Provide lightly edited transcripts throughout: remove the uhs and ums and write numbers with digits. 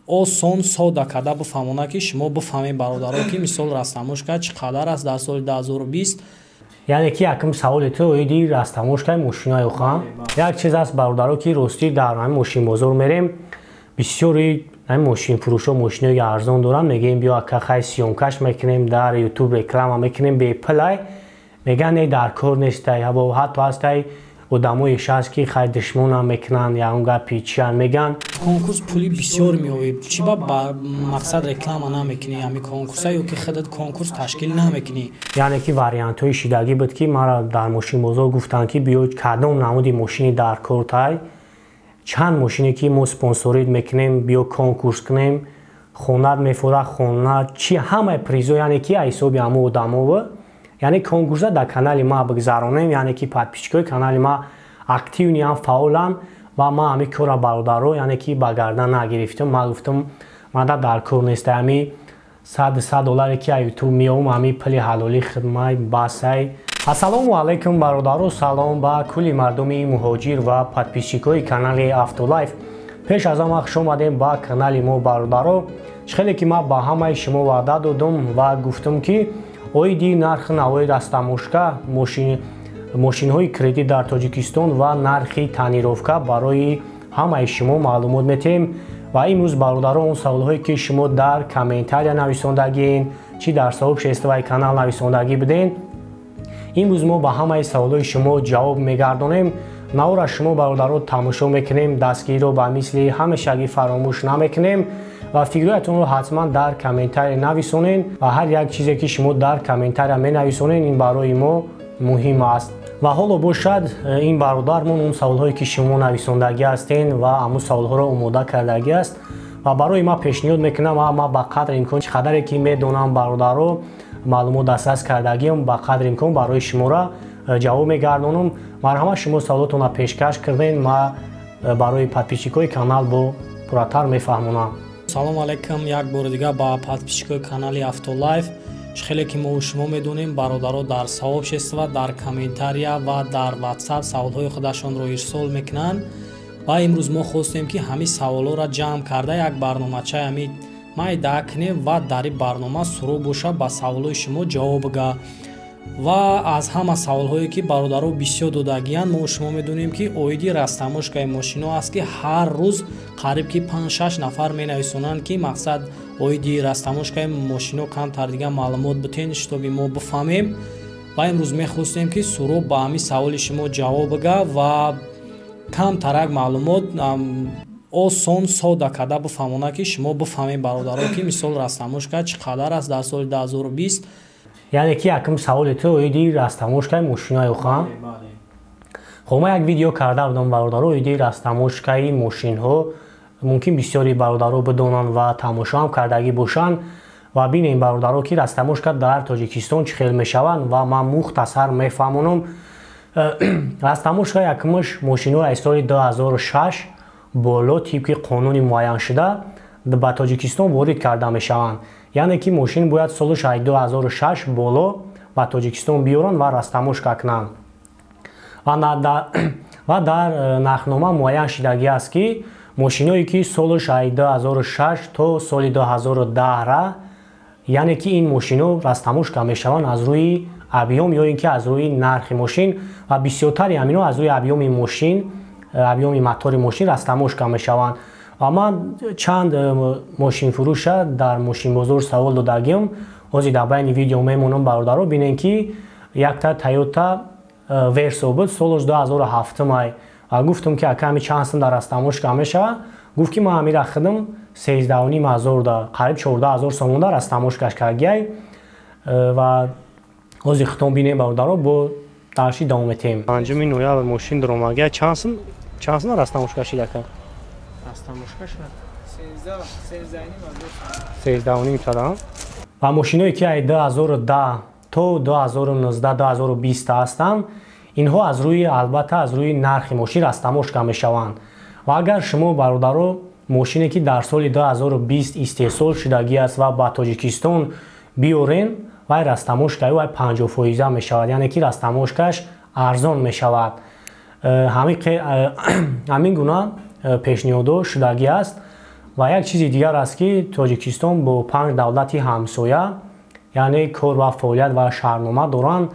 Осон, сода карда бифаҳмона, ки шумо бифаҳмед, бародаро, ки мисол растаможка чӣ қадар аст дар соли 2020. Яъне ки якум саволи ту оиди растаможкаи мошинаи охам. Як чиз аст, бародаро, ки ростӣ дар ҳамин мошинбозор мерем, бисёри ҳамин мошинфурӯшо мошинои арзон доранд. Мегӯем: «Биё, ака, хай, съёмкаш мекунем, дар Ютуб реклама мекунем, бепулай». Мегӯянд: «Не, дар кор нестай». Ҳатто ҳастай одамои шаст, ки хай, душмонам мекунанд, ягон гапи чиян мегӯянд. Конкурс пули бисёр меояд, чӣ ба мақсад реклама намекунӣ ҳами конкурса ё ки худат конкурс ташкил намекунӣ? Яъне ки вариантҳои шидагӣ буд, ки мара дар мошинбозор гуфтанд, ки биё, кадом намуди мошини дар кортай, чанд мошине ки мо спонсорид мекунем, биё, конкурс кунем, хонат мефора, хона чи, ҳамаи призо, яъне ки ҳисоби ҳамо одамова, яъне конкурса дар канали ма бигзаронем. Яъне ки подписчикои канали ма активныйам, фаъоланд ва ман ҳами кора, бародаро, яъне ки ба гардан нагирифтам. Ман гуфтам: «Мада дар кор нест, ҳами 100 долларе ки Ютуб меом, ҳами пули ҳалолӣ хидмай, басай». Ассалому алайкум, бародаро, салом ба кулли мардуми муҳоҷир ва подписчикои канали Автолайф. Пеш аз ҳама, хуш омадем ба канали мо, бародаро. Чӣ хеле ки ман ба ҳамаи шумо ваъда додум ва гуфтум, ки оиди нархи навои растаможка мошинҳои кредит дар Тоҷикистон ва нархи тонировка барои ҳамаи шумо маълумот метиҳем. Ва имрӯз, бародаро, он саволҳое ки шумо дар комментария нависондагиен, чӣ дар сообществои канал нависондагӣ буден, имрӯз мо ба ҳамаи саволҳои шумо ҷавоб мегардонем. Навора шумо, бародаро, тамошо мекунем, дастгириро ба мисли ҳамешагӣ фаромӯш намекунем ва фикрҳоятонро ҳатман дар комментария нависонед. Ва ҳар як чизе ки шумо дар комментария менависонед, ин барои мо муҳим аст. Ва ҳоло бошад, ин бародармон он саволҳое ки шумо нависондагӣ ҳастен ва ҳамун саволҳоро омода кардагӣ аст ва барои ман пешниҳод мекунам. Ва ман ба қадри имкон, чӣ қадаре ки медонам, бародаро, маълумот дастрас кардагиам, ба қадри имкон барои шуморо ҷавоб мегардонам. Марҳамат, шумо саволотонро пешкаш кардем, ман барои подписчикои канал бо пурратар мефаҳмонам. Салому алайкум як бори дигар ба подписчикои канали Автолайф. Чӣ хеле ки мо шумо медонем, бародаро дар сообщество, дар комментария ва дар Ватсап саволҳои худашонро ирсол мекунанд. Ва имрӯз мо хостем, ки ҳамин саволҳоро ҷамъ карда, як барномачаи ҳамин майда кунем ва дар ин барнома Суроб боша, ба саволҳои шумо ҷавоб бига. Ва аз ҳама саволҳое ки бародаро бисёр додагиянд, мо шумо медонем, ки оиди растаможкаи мошино аст, ки ҳар рӯз қариб ки 5-6 нафар менависонанд, ки мақсад оиди растаможкаи мошино камтар дига маълумот битен, чтобы мо бифаҳмем. Ва имрӯз мехостем, ки Суроб ба ҳамин саволи шумо ҷавоб бига ва камтарак маълумот осон, сода карда бифаҳмона, ки шумо бифаҳмед, бародаро, ки мисол растаможка чӣ қадар аст дар соли 2020. Яъне ки якум саволи ту оиди растаможкаи мошинаи охам. Хоб, ман як видео карда будам, бародаро, оиди растаможкаи мошинҳо. Мумкин бисёри бародаро бидонанд ва тамошоам кардагӣ бошанд. Ва бинем, бародаро, ки растаможка дар Тоҷикистон чӣ хел мешаванд ва ман мухтасар мефаҳмонам. Растаможка якумаш мошинҳои аз соли 2006 боло тибқи қонуни муайяншуда ба Тоҷикистон ворид карда мешаванд. Яъне ки мошин бояд солаш аз 2006 боло ба Тоҷикистон биёранд ва растаможка кунанд. Ва дар нархнома муайян шудагӣ аст, ки мошиное ки солаш аз 2006 то соли 2010, яъне ки ин мошино растаможка мешаванд аз рӯи объём ё ин ки аз рӯи нархи мошин. Ва бисёртари ҳамино аз рӯи объёми мошин, объёми мотори мошин растаможка мешаванд. Ва ман чанд мошинфурӯша дар мошинбозор савол додагиам. Ҳозир дар байни видео мемонам, бародаро, бинем, ки якта Тойота Версо буд, солаш 2007 май. Ва гуфтам, ки ака, ҳами чанд сум дар растаможка мешавад? Гуфт, ки ман ҳамира худам 13,5 ҳазор да, қариб 14 000 сомон да растаможкаш кардгиай. Ва ҳозир худтон бинем, бародаро, бо дарши давом метиҳем. 5 ноябр мошин даромадгия. Чанд сум растаможка шид, ака? 13,5 кардам. Ва мошиное ки ай 2010 то 2019, 2020 ҳастанд, инҳо аз рӯи, албатта, аз рӯи нархи мошин растаможка мешаванд. Ва агар шумо, бародаро, мошине ки дар соли 2020 истеҳсол шудагӣ аст ва ба Тоҷикистон биёрен, вай растаможкаи вай 50 фоиза мешавад, яъне ки растаможкаш арзон мешавад. Ҳамин гуна пешниҳодҳо шудагӣ аст. Ва як чизи дигар аст, ки Тоҷикистон бо 5 давлати ҳамсоя, яъне кор ва фаъолият ва шаҳрнома доранд.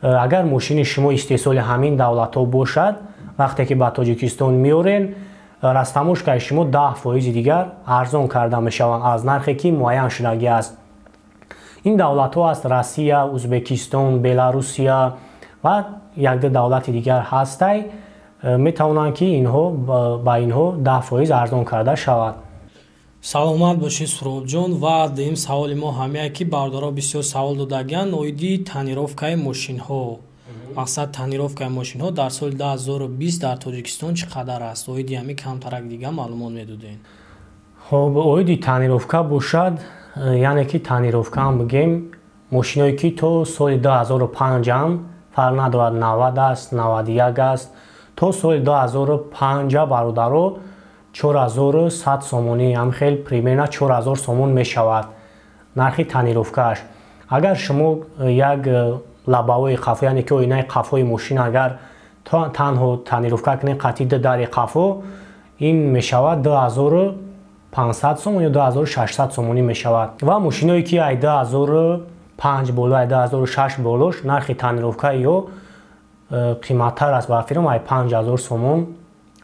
Агар мошини шумо истеҳсоли ҳамин давлатҳо бошад, вақте ки ба Тоҷикистон меорен, растаможкаи шумо 10% дигар арзон карда мешаванд аз нархе ки муайян шудагӣ аст. Ин давлатҳо аст Россия, Узбекистон, Беларусия ва якду давлати дигар ҳастай, метавонанд ки инҳо ба инҳо 10% арзон карда шавад. Саломат бошед, Суробҷон. Ва дуюм саволи мо ҳамяе, ки бародаро бисёр савол додагианд оиди тонировкаи мошинҳо. Мақсад, тонировкаи мошинҳо дар соли 2020 дар Тоҷикистон чӣ қадар аст? Оиди ҳами камтарак дига маълумот медодем. Хоб, оиди тонировка бошад, яъне ки тонировкаам бигем, мошиное ки то соли 2005-ам, фарқ надорад, 90 аст, 91 аст, то соли 2005 бародаро, 4100 сомонӣ, ҳам хел примерно 4000 сомон мешавад нархи тонировкааш. Агар шумо як лабаҳои қафо, яъне ки оинаи қафои мошин, агар танҳо тонировка кунед қатъи ду дари қафо, ин мешавад 2500 сомон ё 2600 сомонӣ мешавад. Ва мошиное ки ай 2005 боло, ай 2006 болош, нархи тонировкаи ё қиматтар аст, ба фирм ай 5000 сомон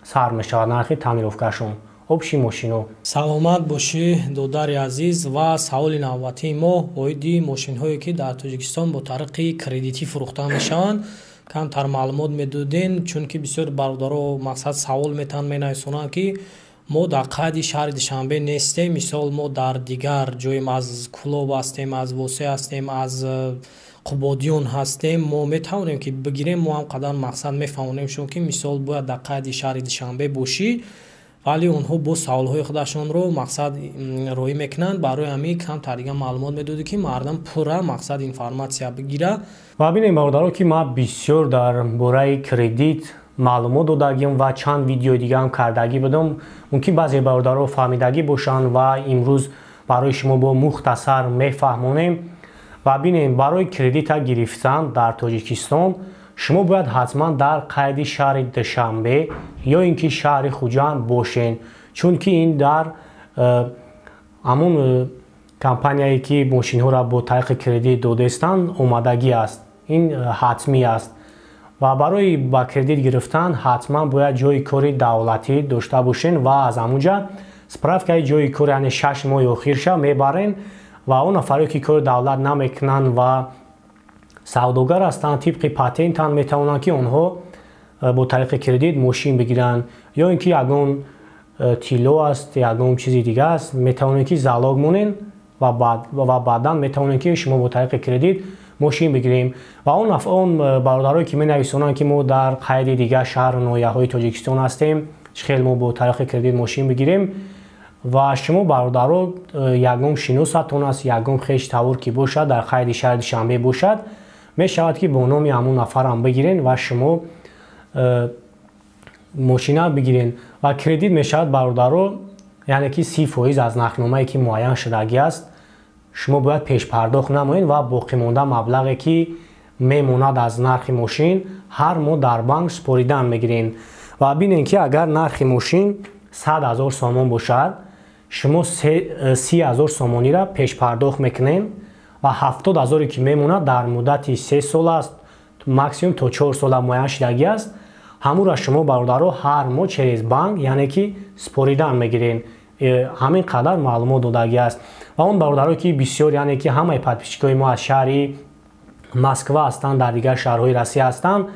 сар мешавад нархи тонировкашон, общий мошино. Саломат бошӣ, додари азиз. Ва саволи навбатии мо оиди мошинҳое, ки дар Тоҷикистон бо тариқи кредитӣ фурӯхта мешаванд, камтар маълумот медодем, чунки бисёр бародаро, мақсад, савол метаҳанд, менависонанд, ки мо дар қайди шаҳри Душанбе нестем, мисол, мо дар дигар ҷоем, аз Кӯлоб ҳастем, аз Восеъ ҳастем, аз Қубодиён ҳастем, мо метавонем ки бигирем? Мо ҳам қадар, мақсад, мефаҳмонем шумо, ки мисол бояд дар қайди шаҳри Душанбе бошӣ, вале онҳо боз саволҳои худашонро, мақсад, роҳӣ мекунанд. Барои ҳамин камтар дига маълумот медодӣ, ки мардам пурра, мақсад, информатсия бигира. Ва бинем, бародаро, ки ман бисёр дар бораи кредит маълумот додагим ва чанд видеои дигаам кардагӣ будам. Мумкин баъзе бародаро фаҳмидагӣ бошанд ва имрӯз барои шумо бо мухтасар мефаҳмонем. Ва бинем, барои кредита гирифтан дар Тоҷикистон шумо бояд ҳатман дар қайди шаҳри Душанбе ё ин ки шаҳри Хуҷанд бошен, чунки ин дар ҳамун компанияе ки мошинҳоро бо тариқи кредит додаистанд омадагӣ аст, ин ҳатмӣ аст. Ва барои ба кредит гирифтан ҳатман бояд ҷои кори давлатӣ дошта бошен ва аз ҳамунҷа справкаи ҷои кор, яъне 6 моҳи охирша мебарен. Ва он нафаре ки кори давлат намекунанд ва савдогар ҳастанд, тибқи патентан метавонанд ки онҳо бо тариқи кредит мошин бигиранд, ё ин ки ягон тилло аст, ягон чизи дига аст, метавонед ки залог монен ва баъдан метавонед ки шумо бо тариқи кредит мошин бигирем. Ва он бародарое ки менависонанд, ки мо дар қайди дигар шаҳру ноҳияҳои Тоҷикистон ҳастем, чӣ хел мо бо тариқи кредит мошин бигирем? Ва шумо, бародаро, ягон шиносатон аст, ягон хеш тавор ки бошад, дар қайди шаҳри Душанбе бошад, мешавад ки бо номи ҳамон нафарам бигирен ва шумо мошина бигирен. Ва кредит мешавад, бародаро, яъне ки 30% аз нархномае ки муайян шудагӣ аст, шумо бояд пешпардохт намоед ва боқимонда маблағе ки мемонад аз нархи мошин, ҳар моҳ дар банк супоридан мегирен. Ва бинен, ки агар нархи мошин 100 000 сомон бошад, шумо 30 000 сомониро пешпардохт мекунед ва 70 000-е ки мемонад, дар муддати 3 сол аст, максимум то 4 сола муайян шудагӣ аст, ҳамура шумо, бародаро, ҳар моҳ через банк, яъне ки супоридан мегирен. Ҳамин қадар маълумот додагӣ аст. Ва он бародарое ки бисёр, яъне ки ҳамаи подписчикои мо аз шаҳри Москва ҳастанд, дар дигар шаҳрҳои Россия ҳастанд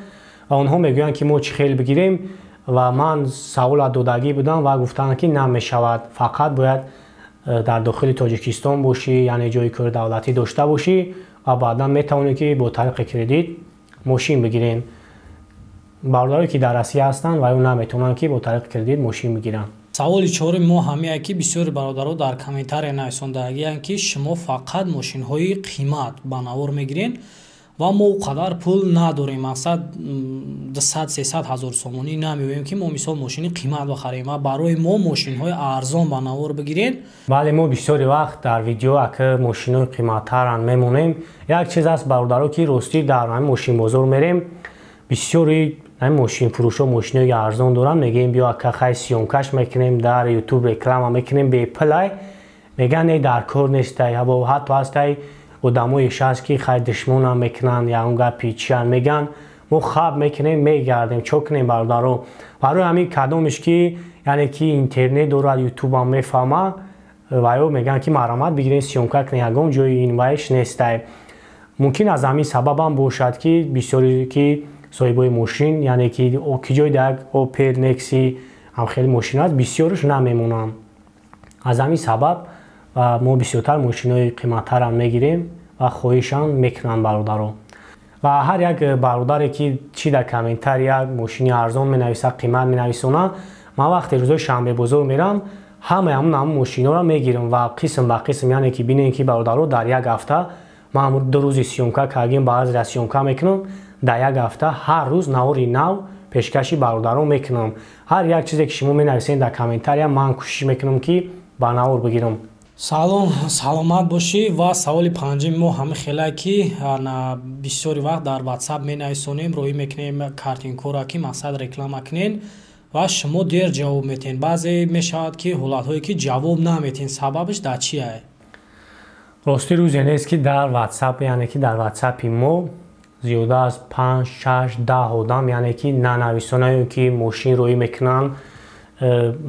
ва онҳо мегӯянд, ки мо чӣ хел бигирем? Ва ман савола додагӣ будам ва гуфтанд, ки намешавад, фақат бояд дар дохили Тоҷикистон бошӣ, яъне ҷои кори давлатӣ дошта бошӣ ва баъдан метавонӣ ки бо тариқи кредит мошин бигирем. Бародарое ки дар Россия ҳастанд ва ё наметавонанд ки бо тариқи кредит мошин бигиранд. Саволи чорум мо ҳамияе, ки бисёри бародаро дар комментария нависондагиянд, ки шумо фақат мошинҳои қимат ба навор мегирен ва мо о қадар пул надорем, мақсад, 200-300 ҳазор сомонӣ намеоем, ки мо мисол мошини қимат бихарем, ва барои мо мошинҳои арзон ба навор бигирен. Бале, мо бисёри вақт дар видео ака мошинҳои қиматтаранд мемонем. Як чиз аст, бародаро, ки ростӣ дар ҳамин мошинбозор мерем, бисёри Мошинфурӯшо мошинои арзон доранд, мегӯем биё ака, хай съёмкаш мекунем, дар Ютуб реклама мекунем, бепулай. Мегӯянд, не, дар кор нестай. Ҳатто ҳастай одамоеш ҳаст, ки хай душмонам мекунанд, ягон гапи чиян мегӯянд, мо хаб мекунем, мегардем. Чо кунем, бародаро? Барои ҳамин кадомеш ки, яъне ки интернет дорад, Ютубам мефаҳма, ваё мегӯянд ки марҳамат, бигирен, съёмка кунем, ягон ҷои ин вайш нестай. Мумкин аз ҳамин сабабам бошад, ки бисёре ки соҳибои мошин, яъне ки ки ҷои як Опел, Некси ҳам хеле мошин аст, бисёрш намемонанд. Аз ҳамин сабаб мо бисёртар мошинои қиматтарам мегирем ва хоҳишам мекунанд бародаро. Ва ҳар як бародаре ки чӣ дар комментария мошини арзон менависад, қимат менависонад, ман вақте рӯзои шанбебозор мерам, ҳамаи ҳамун ҳамун мошиноро мегирам ва қисм ба қисм, яъне ки бинем ки бародаро, дар як ҳафта ман 2 рӯзи съёмка кардем, баъзера съёмка мекунам, дар як ҳафта ҳар рӯз навори нав пешкаши бародарон мекунам. Ҳар як чизе ки шумо менависед дар комментария, ман кӯшиш мекунам, ки ба навор бигирам. Салом, саломат бошӣ. Ва саволи панҷуми мо ҳамин хелае, ки бисёри вақт дар Ватсап менависонем, роҳӣ мекунем картинкора, ки мақсад реклама кунен, ва шумо дер ҷавоб метиҳен. Баъзе мешавад, ки ҳолатҳое ки ҷавоб наметиҳен, сабабаш дар чие? Рости, рӯзе нест, ки дар Ватсап, яъне ки дар Ватсапи мо зиёда аз 5, 6, 10 одам, яъне ки нанависонаю ки мошин роҳӣ мекунанд.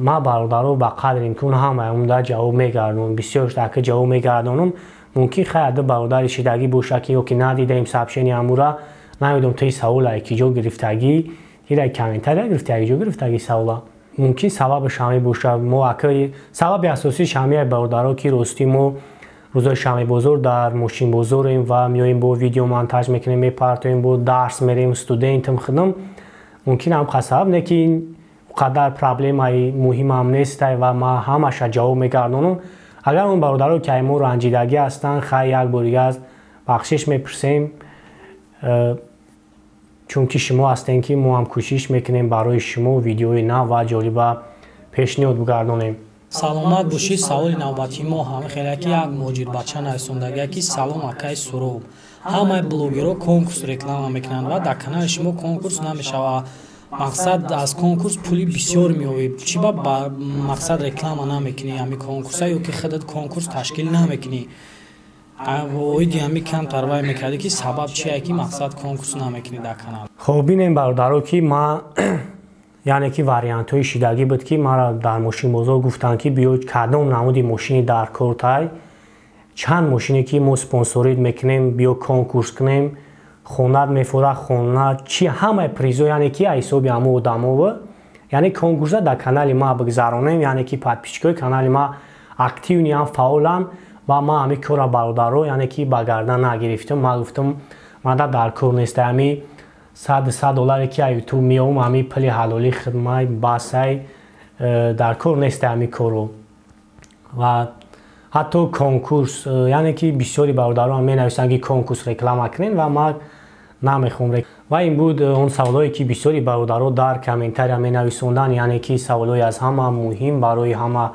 Ман, бародаро, ба қадри имкон ҳамаи онда ҷавоб мегардонам, бисёрш дака ҷавоб мегардонам. Мумкин хай ду бародари шидагӣ боша, ки ё ки надидаем сообщение амура, намедонам тои савола ки ҷо гирифтагӣ, ира комментария гирифтагӣ, ҷо гирифтагӣ савола. Мумкин сабабаш ҳамин боша. Мо ака, сабаби асосиш ҳамияй, бародаро, ки ростӣ мо рӯзои шанбебозор дар мошинбозорем ва меоем, бо видео монтаж мекунем, мепартоем, бо дарс мерем, студентам худам. Мумкин ҳам сабаб не, ки қадар проблемаи муҳимам нестай ва ман ҳамаша ҷавоб мегардонам. Агар он бародаро ки ай мо ранҷидагӣ ҳастанд, хай, як бори дигар бахшиш мепурсем, чунки шумо ҳастем, ки мо ҳам кӯшиш мекунем барои шумо видеои нав ва ҷолиба пешниҳод бигардонем. Саломат бошӣ. Саволи навбатии мо ҳамин хеле, ки як муҳоҷирбача нависондагия, ки салом, акаи Суроб, ҳамаи блогерҳо конкурс реклама мекунанд ва дар канали шумо конкурс намешавад. Мақсад, аз конкурс пули бисёр меояд, чӣ ба мақсад реклама намекунӣ ҳамин конкурса ё ки худат конкурс ташкил намекунӣ? Оиди ҳамин камтар вай мекардӣ, ки сабаб чие, ки мақсад конкурс намекунӣ дар канал? Хоб, бинем, бародаро, ки ман, яъне ки вариантҳои шидагӣ буд, ки маро дар мошинбозор гуфтанд, ки биё, кадом намуди мошини дар кортай, чанд мошине ки мо спонсорид мекунем, биё конкурс кунем, хонат мефурад, хона чи, ҳамаи призо, яъне ки ҳисоби ҳамо одамова, яъне конкурса дар канали ма бигзаронем, яъне ки подписчикои канали ма активныйам, фаъоланд. Ва ман ҳамин корра, бародаро, яъне ки ба гардан нагирифтам. Ман гуфтам, мада дар кор неста, ҳами 100 долларе ки Ютуб меом, ҳами пули ҳалоли хидмай басай, дар кор неста ҳами корро. Ва ҳатто конкурс, яъне ки бисёри бародарон менависанд, ки конкурс реклама кунем, ва ман намехоҳам. Ва ин буд он саволое, ки бисёри бародаро дар комментария менависонданд, яъне ки саволҳои аз ҳама муҳим барои ҳама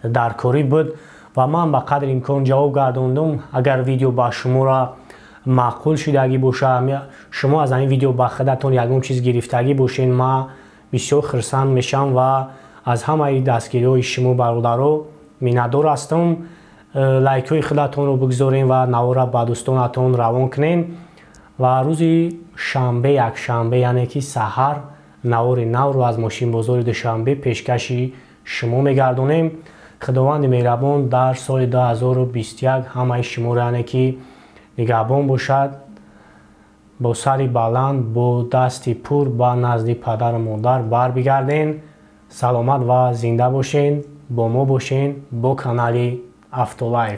даркорӣ буд ва ман ба қадри имкон ҷавоб гардондум. Агар видео ба шуморо маъқул шудагӣ боша, шумо аз ҳамин видео ба худатон ягон чиз гирифтагӣ бошед, ман бисёр хурсанд мешавам ва аз ҳамаи дастгириҳои шумо, бародаро, миннатдор ҳастам. Лайкҳои худатонро бигзорем ва навора ба дӯстонатон равон кунем. Ва рӯзи шанбе, якшанбе, яъне ки саҳар навори навро аз мошинбозори Душанбе пешкаши шумо мегардонем. Худованди меҳрабон дар соли 2021 ҳамаи шуморо, яъне ки нигаҳбон бошад. Бо сари баланд, бо дасти пур ба назди падару модар барбигарден. Саломат ва зинда бошен, бо мо бошен, бо канали Автолайф.